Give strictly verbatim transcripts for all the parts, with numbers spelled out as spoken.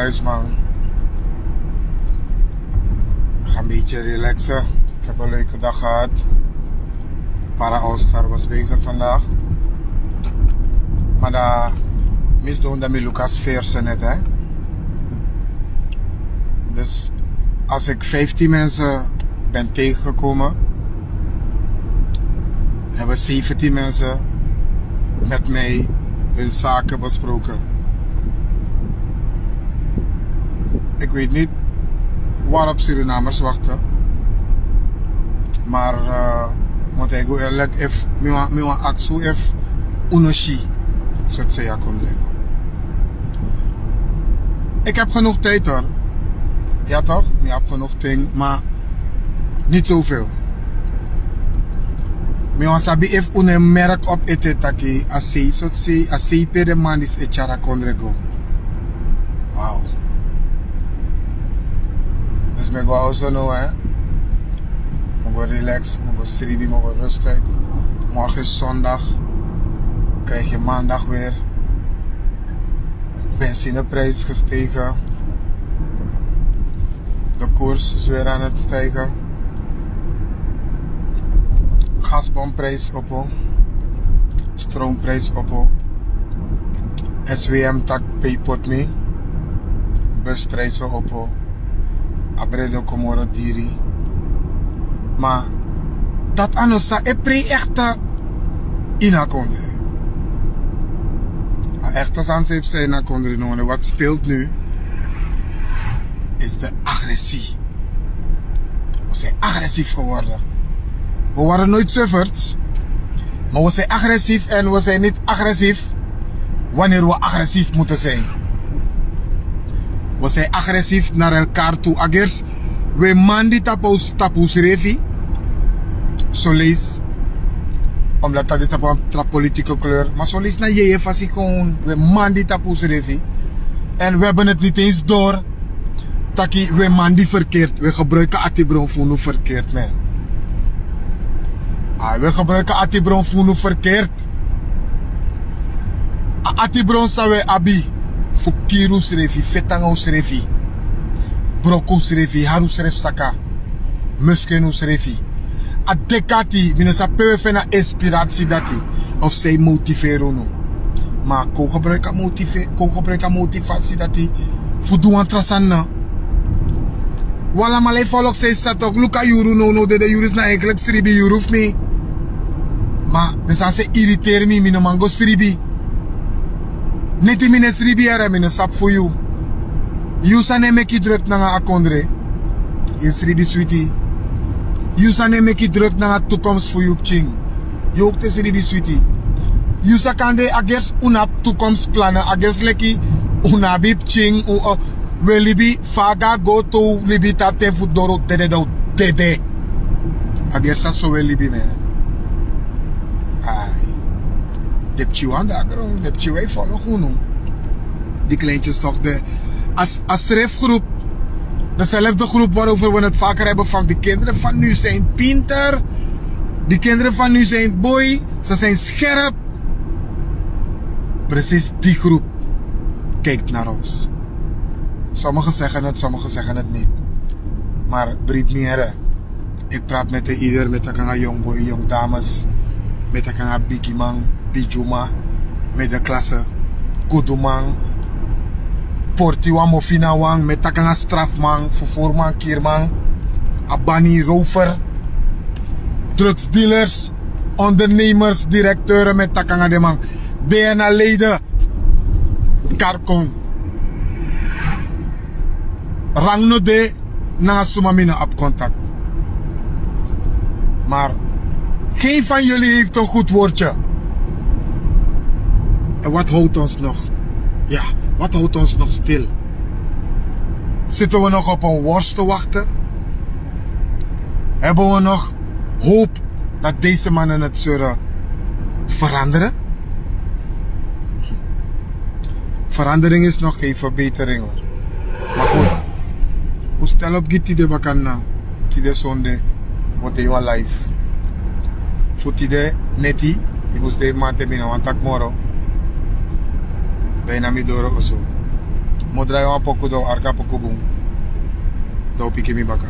Huisman. Ga een beetje relaxen. Ik heb een leuke dag gehad. Para All-Star was bezig vandaag. Maar daar misdoen dat met Lucas Veerse net, hè. Dus als ik vijftien mensen ben tegengekomen, hebben zeventien mensen met mij hun zaken besproken. Ik weet niet waarop Surinamers wachten. Maar uh, want ik wil eerlijk, if mi wan mi wan aksu if uno si, zodat ze ja kon drinken. Ik heb genoeg tijd hoor. Ja toch? Ik heb genoeg tijd, maar niet zoveel. Mi wan sabi efu un e merk op ete taki a sei soti sei a sei pe den man disi e tyari a kondre go. Wow. Dus mi e go a oso now, hè. Mi go relax, mi go sribi, mi go rustig. Morgen is zondag. Krijg je maandag weer. Benzineprijs gestegen. De koers is weer aan het stijgen. Gasbonprijs opo. Stroomprijs opo. S W M taki pe yu poti mi. Busprijs opo. A brede kon moro diri. Ma dati a no san e prei ekte ini a kondre. A ekte sani san e psa ini a kondre now, wat speelt nu, is de agressie. We zijn agressief geworden. We waren nooit sufferts, maar we zijn agressief en we zijn niet agressief wanneer we agressief moeten zijn. We zijn agressief naar elkaar toe. Agers, we man di tapu, tapu srefi. Soleis. Omdat dat is tapu tra politieke kleur. Maar soleis na je fasi gewoon. We man di tapu srefi. En we hebben het niet eens door. Taki we man di verkeerd. We gebruiken atibron fu unu verkeerd, man. Ah, we gebruiken atibron fu unu verkeerd. A atibron san we abi fu kiri usrefi, feti nanga usrefi, broko usrefi, hari usrefi saka, musken usrefi. A dek'ati, mi no sabi pe we feni a inspirasi dati, of san e motiveri unu. Ma kon gebruiki a motive, kon gebruiki a motivasi dati fu du wan tra sani. Wi alamala e folok san e sa toki, luku a yuru now, now dede yuru is na enkeliki sribi yuru fu mi. Ma den sani san e iriteri mi, mi no man go sribi. Neti mi no e sribi yere, mi no sabi fu yu. Yu san no e meki druk nanga a kondre, yu e sribi switi. Yu san no e meki druk nanga toekomst fu yu pikin, yu ook te sribi switi. Yu san kande agers un no abi toekomstplannen, agers leki un no abi pikin, un, uh, we libi fa a go, te un libi te a ten fu doro dede, dan un dede. Agers a so we libi, man. Ai. Den pikin wan de na gron, den pikin wan e folok unu. Die kleintjes toch, de, a, a srefgroep, dezelfde groep waarover we het vaker hebben van die kinderen van nu zijn pinter, die kinderen van nu zijn boei, ze zijn scherp. Precies die groep kijkt naar ons. Sommigen zeggen het, sommigen zeggen het niet. Maar breed meer, hè. Ik praat met een ieder, met taki nanga young boy, young dames, met taki nanga bigiman, bigi uma, middenklasse, guduman, porti wan, mofinawan, met taki nanga strafman, vervoerman, kiriman, abani, rover, drugsdealers, ondernemers, directeuren, met taki nanga den man, D N A-leden, karkon. Rang no de nanga suma mi no abi contact. Maar geen van jullie heeft een goed woordje. En wat houdt ons nog? Ja, wat houdt ons nog stil? Zitten we nog op een worst te wachten? Hebben we nog hoop dat deze mannen het zullen veranderen? Verandering is nog geen verbetering, hoor. Maar goed, un stel op gi tide bakana, tide sonde, want yu wan life. Fu tide neti, yu mus de mamanten, mi no wani taki moro. Dan yu na mi doro oso. Mi o drai wan poku, dan un arki a poku bun. Dan un piki mi baka.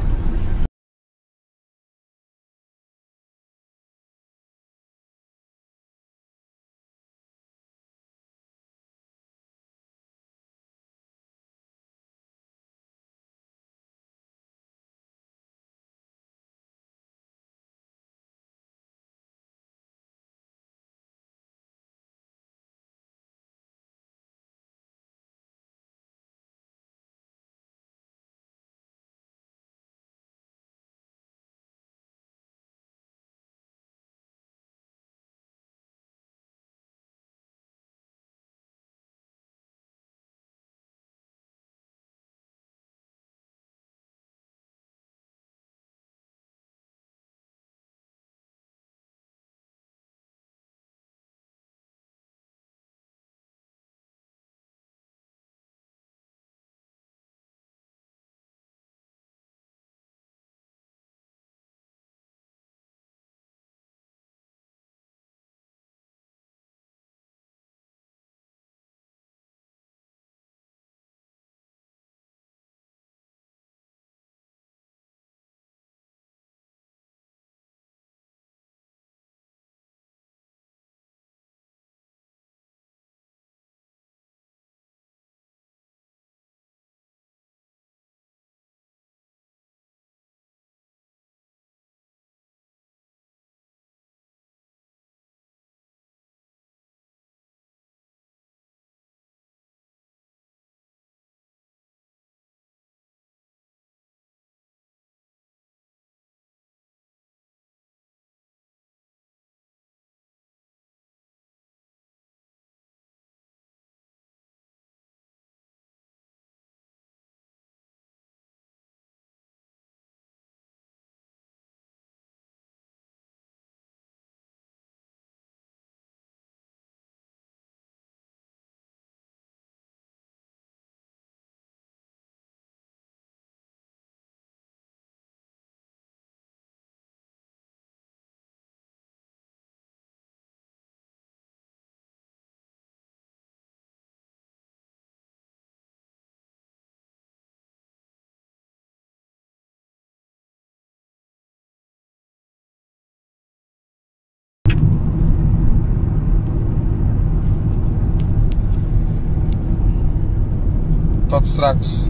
Tot straks.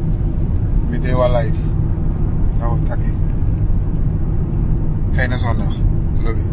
Mi de wan live. Now taki. Fijne zondag. Love you.